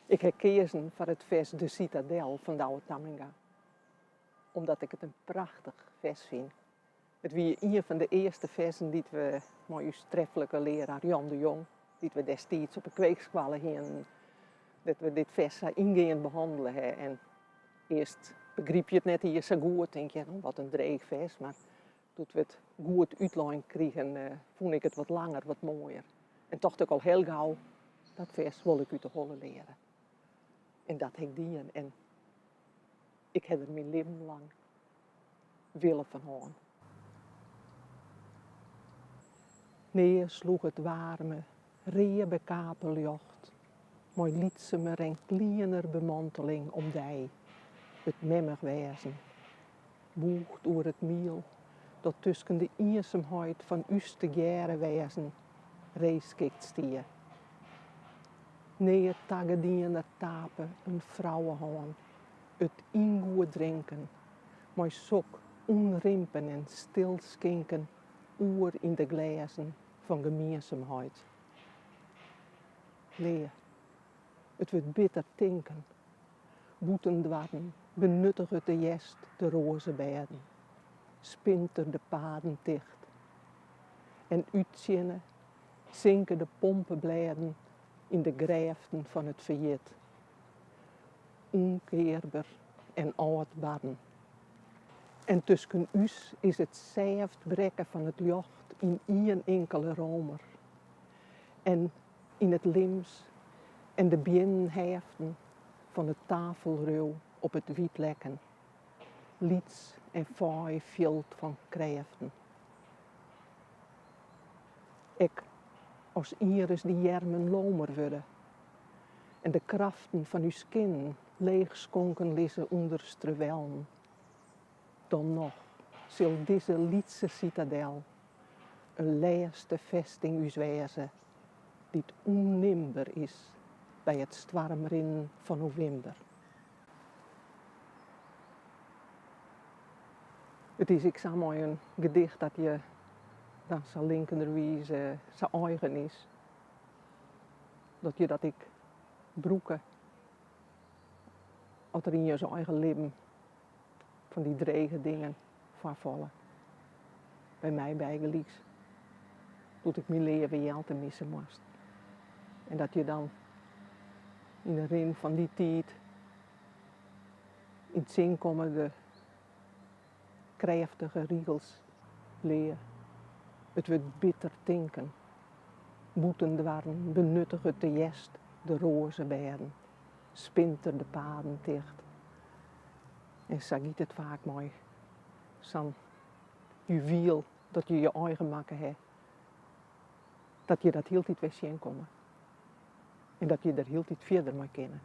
Ik ha keazen foar it fers De Citadel fan Douwe Tamminga, omdat ik it in prachtich fers fyn. It wie ien fan de earste fersen dy't we mei ús treflike learaar Jan de Jong, dy't we destiids op de kweekskoalle hienen, dat we dit fers sa yngeand behannele ha. En earst begripe je it net iens sa goed, tink je, no, wat in dreech fers, mar doe't we it goed útlein krigen, fûn ik it wat langer wat moaier. En tocht ik al hiel gau, dat fers wol ik út de holle leare. En dat ha ik dien en ik ha der myn libben lang wille fan hân. Nea sloech it waarme, reabekape ljocht mei lytsumer en kliener bemanteling om dy, it memmich wêzen, bûgd oer it miel dat tusken de iensumheid fan ús tegearre wêzen reeskikt stie. Nea tagediener tape in frouwehân it yngoed drinken mei sok ûnrimpen en stil skinken oer yn de glêzen fan gemiensumheid. Lea, it wurdt bitter tinken. Bûtendoarren benuttiget de hjerst de roazebêden, spint er de paden ticht. En úttsjinne sinke de pompeblêden yn de grêften fan it ferjit. Ûnkearber en âld barren. En tusken ús is it sêft brekken fan it ljocht yn ien inkele romer. En yn it lims en de biennen hêften fan it tafelreau op it wyt lekken, lyts en faai fjild fan krêften. Ek as ienris dy earmen lomer wurde en de kraften fan ús kinnen leechskonken lizze ûnder strewellen, dan noch sil dizze lytse sitadel in lêste festing ús wêze dy't ûnnimber is by it stoarmrinnen fan novimber. It is ek sa mei in gedicht dat je dan sa linkenderwize sa eigen is, dat je dat ek brûke as der yn je eigen libben fan dy drege dingen foarfalle. By my bygelyks, doe't ik myn leave Jelte misse moast. En dat je dan yn de rin fan dy tiid yn 't sin komme de krêftige rigels Lea, it wurdt bitter tinken. Bûtendoarren benuttiget de hjerst de roazebêden, spint er de paden ticht. En sa giet it faak mei sa'n juwiel dat je je eigen makke ha, dat je dat hieltyd wer tsjinkomme en dat je der hieltyd fierder mei kinne.